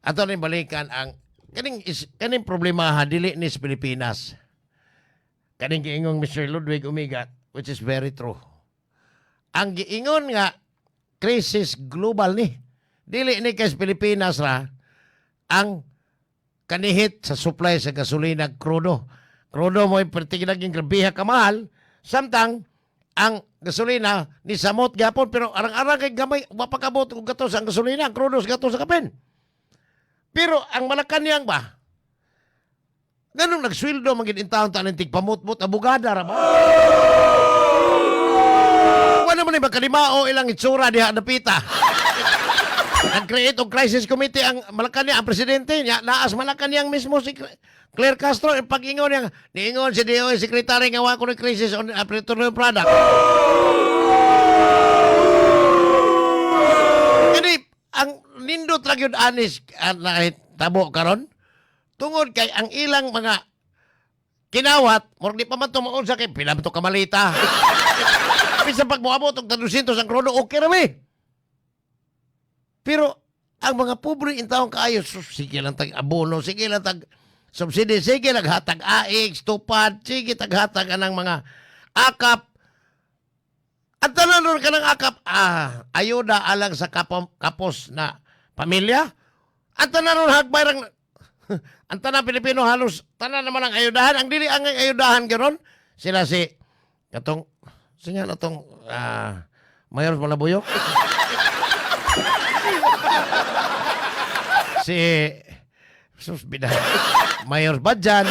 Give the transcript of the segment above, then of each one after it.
Ato rin balikan ang kaning is, kaning problema ha, dili ni sa Pilipinas. Kaning giingong Mr. Ludwig Umigat, which is very true. Ang giingon nga crisis global ni. Dili ni kay sa Pilipinas ra ang kanihit sa supply sa gasolina, krudo. Krudo mo perti naging grabiha kamahal samtang ang gasolina ni samot gyapon, pero arang-arang kay gamay wa pa kabot og gatos ang gasolina, ang krudo sa gatos sa kapin. Pero ang Malacanang ba? Ganong nagsweldo man gid intawon ta ning tigpamutmut abogada ra ba? Wala man ni makalimao ilang itsura diha napita. Nag-create og crisis committee ang Malacanang, ang presidente niya naas Malacanang mismo si Claire Castro. Ang pag-ingon niya, niingon si DOE secretary nga wa ko ni crisis on petroleum product. Kani ang nindot ra gyud anis tabo karon tungod kay ang ilang mga kinawat murag di pa man to maunsa kay pila man to kamalita. Bisan pag moabot og 200 ang krudo, okay ra mi. Pero ang mga pobre intawon kaayo, sus, sige lang tag abono, sige lang tag subsidi, sige lang hatag AX, tupad, sige tag hatag anang mga akap. At tanan ron ka ng akap, ayuda alang sa kapos na pamilya. At tanan ron hagbay rang, ang tanan Pilipino halos, tanan naman ang ayudahan. Ang dili ang ayudahan garon, sila si, katong, sige na tong, Mayor Malabuyok. Si, sus, bida, Mayor Badjan.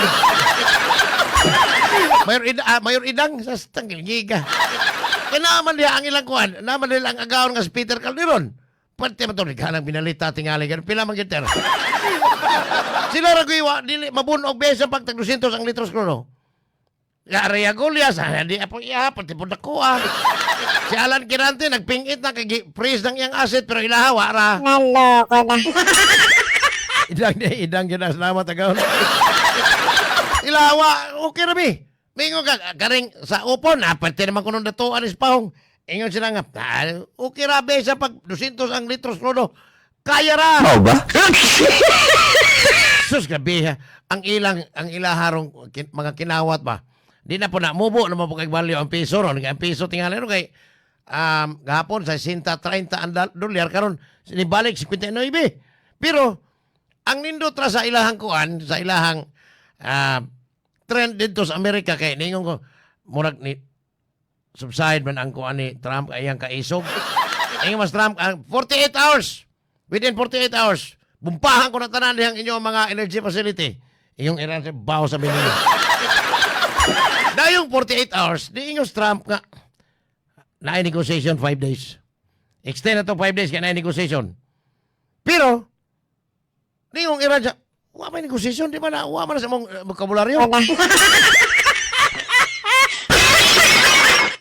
Mayor, Ida, Mayor Idang, sa tanggil giga. Kaya naman diha ang ilang kuan, naman nila ang agawon nga si Peter Calderon. Pwede man ito, naghanang binalita, tingali, ganun, pila man gyud. Sila ra wa, dili, mabunog besa pag tag 200 ang litros krudo. Ya, Rhea Golias, di apo iya, pati po dako ah. Si Alan Quirante, nagpingit na, kay freeze ng iyang asset, pero ilaha, wa ra. Naloko na. Idang ni, idang yun na, salamat agaw. Ilawa, okay ra bi. Mingo ka, karing sa upon, pwede naman kunong datuan is pahong. Ingon sila nga, okay ra be sa pag 200 ang litros krudo. Kaya ra! Mao ba? Sus, grabe ha. Ang ilang, ang ilaharong mga kinawat ba? Di na po na, mubo naman po kay value ang piso ron. Ang piso tingali ron kay, gahapon sa 60-30 ang dolyar, karon sinibalik 59. Pero, ang nindot ra sa ilahang kuan, sa ilahang trend dito sa Amerika kay ningon ko murag ni subside man ang kuan ni Trump ay iyang kaisog. Ingon mas Trump ang 48 hours. Within 48 hours, bumpahan ko na tanan dihang inyong mga energy facility. Iyong Iran sa baho sa binili. Dayong 48 hours, di ingos Trump nga na negotiation 5 days. Extend na to 5 days kaya na negotiation. Pero di yung Iran siya, wa may negotiation, di ba na, wa man na sa mong bokabularyo.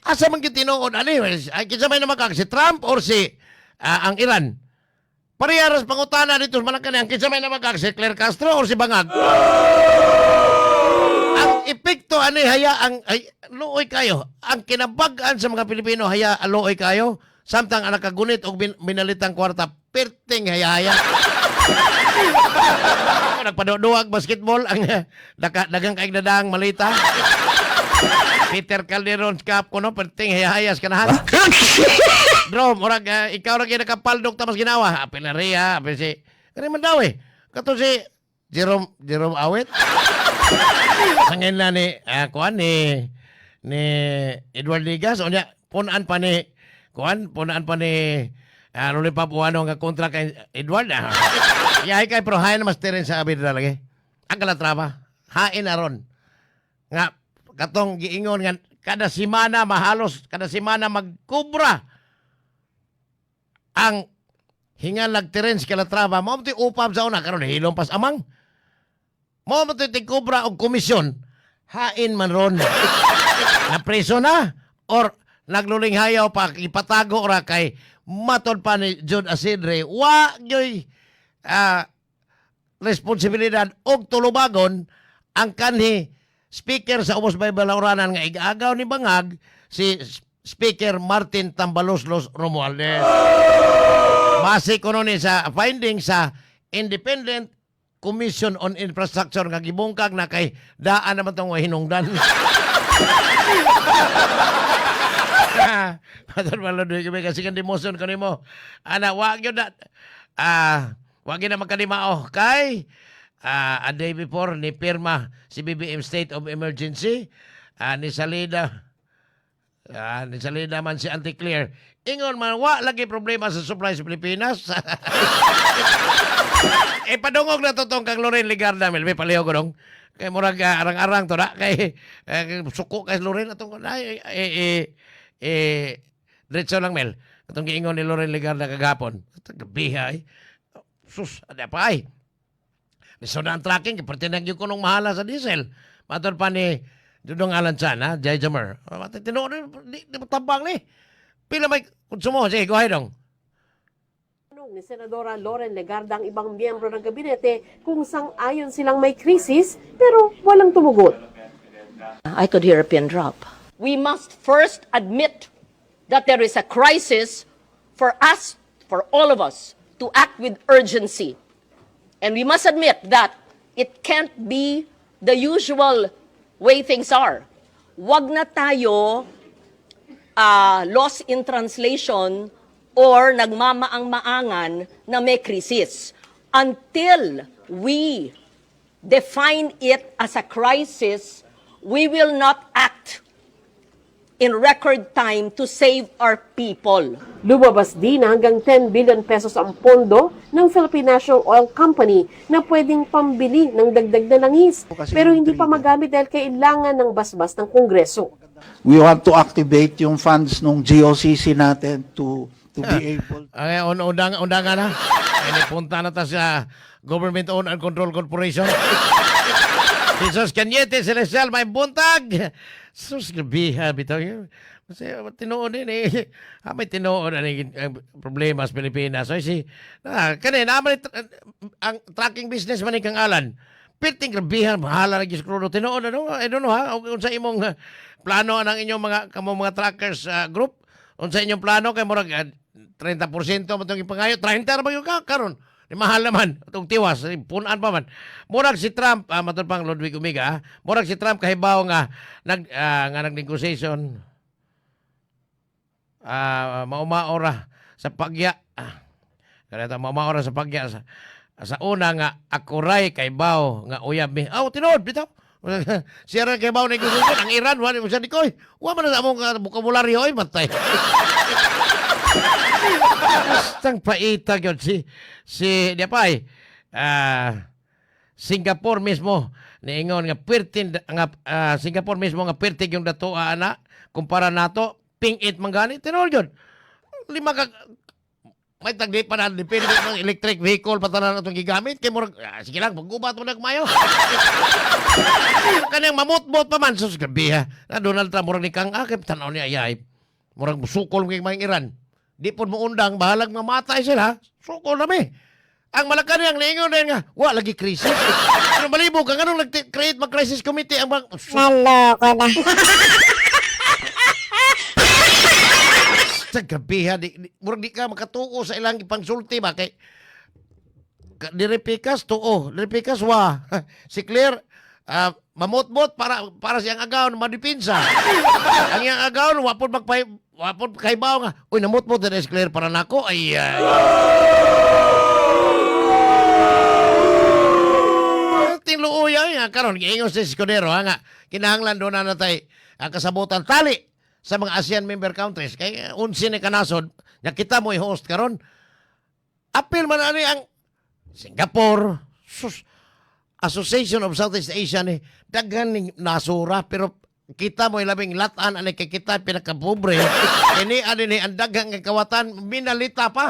Asa man gyud tinuod ani? Ay, kinsa may namakag si Trump or si ang Iran? Pareha pangutana dito sa Malacanang, kinsa may namakag si Claire Castro or si Bangag? Ang epekto ani haya ang ay, luoy kayo. Ang kinabag-an sa mga Pilipino haya luoy kayo. Samtang ang nakagunit og minalitang kwarta perting haya-haya. Nagpaduduag basketball ang dagang kay dadang malita. Peter Calderon Cup kuno perting haya-haya sa kanahan. Drom, murag ikaw ra gyud nakapaldok ta mas ginawa. Apil na Ria, apil si kani man daw eh. Kato si Jerome Awit. Sangin na ni kuan ni Edward Ligas unya punan pa ni kuan punan pa ni Lollipop Uano nga kontra kay Edward. Yahay kay pero hain na mas tirin sa abid lagi. Ang kalatrava, hain na ron. Nga katong giingon nga kada semana mahalos kada semana magkubra ang hingalag tirin sa Calatrava mao man upab sa una karon hilom pas amang mao man tigkubra og komisyon hain man ron na preso na or nagluling hayaw pa ipatago ra kay matod pa ni John Asidre wa gyoy responsibilidad og tulubagon ang kanhi speaker sa Ubos Bay Balauranan nga igaagaw ni Bangag si Speaker Martin Tambaloslos Romualdez. Base kuno ni sa finding sa Independent Commission on Infrastructure nga gibungkag na kay daan naman tong hinungdan. Patol malo doy kami kasi kan demotion kanimo. Ana wa gyud na wa gyud na magkalimao kay a day before ni pirma si BBM state of emergency, ni salida man si Auntie Claire. Ingon man wa lagi problema sa supply sa Pilipinas. Eh, padungog na to tong kang Loren Legarda, Melby, palihog ko dong. Kay murag arang-arang to na kay suko kay Loren atong ay eh, eh, eh, diretso lang, Mel. Atong giingon ni Loren Legarda kagahapon. Grabe ay. Sus, ada pa ay. Niso na ang trucking, kay parte na gyud ko nung mahala sa diesel. Matod pa ni Dudong Alan Chan, ha? Jay Jamer. Tinuod, di mo tabang ni. Pila may konsumo? Sige, go ahead dong. Tanong ni Senadora Loren Legarda ang ibang miyembro ng gabinete kung sang-ayon silang may krisis pero walang tumugon. I could hear a pin drop. We must first admit that there is a crisis for us, for all of us, to act with urgency. And we must admit that it can't be the usual way things are. Wag na tayo lost in translation or nagmamaang-maangan na may crisis. Until we define it as a crisis, we will not act in record time to save our people. Lumabas din na hanggang 10 billion pesos ang pondo ng Philippine National Oil Company na pwedeng pambili ng dagdag na langis. Kasi Pero yung hindi pa trigger. Magamit dahil kailangan ng basbas ng Kongreso. We want to activate yung funds nung GOCC natin to be able Ay, undang, undangan na. Ay, punta na ta sa Government Owned and Control Corporation. Jesus Cañete, Celestial, may buntag. Sus, grabe ha, bitaw yun. Kasi tinuod din eh. May tinuod ang problema sa Pilipinas. So, si, kani, naman ang trucking business man ni kang Alan. Pirting grabihan, mahala na krudo. Tinuod, ano, I don't know ha, unsa imong plano ang inyong mga, kamo mga truckers group, unsa inyong plano kay murag 30% mo itong ipangayo, 30 ra ba yung ka karon? Di mahal naman itong tiwas, eh, punan pa man. Murag si Trump, matod pang Ludwig Umiga, murag si Trump kahibaw nga nga nag-negotiation maumaora sa pagya. Kaneta maumaora sa pagya sa una nga akuray kay baw nga uyab mi. Aw, tinuod bitaw. Siya ra kay baw negosasyon ang Iran wa mo siya ni koy. Wa man na sa among bokabularyo oy, matay. Bastang paita gyud si di pa ay Singapore mismo niingon nga pertin nga Singapore mismo nga pertig yung datoa ana kumpara nato ping-it man gani. Tinuod gyud, lima ka may tagdi pa na depende ng electric vehicle pa tanan atong gigamit kay murag sige lang paggubat mo nagmayo kanang mamutbot pa man. Sus, grabe ha, na Donald Trump murag ni kang akip tan-aw niya ay murag musukol kay mga Iran, di pod mo undang, bahalag mamatay sila, sukol na mi. Ang Malacanang niingon din nga wa lagi crisis pero malibog ka nganong nag-create mag crisis committee ang mga Naloko na. Sa grabe ha, murag di ka makatuo sa ilang ipangsulti ba kay diri pikas tuo, diri pikas wa. Si Claire mamotbot para siyang agawon madipinsa. Ang iyang agawon wa pod magpay wa pod kahibaw nga uy namotbot na si Claire para nako ay Tinluoya nga karon giingon si Escudero ha, nga kinahanglan do na natay ang kasabutan tali sa mga ASEAN member countries kay 11 ni kanasod nga kita mo i-host karon. Apil man ani ang Singapore, sus, Association of Southeast Asia ni daghan ning nasura pero kita mo labing latan ani kay kita pinakapobre ini ani ni ang daghang nga kawatan minalita pa.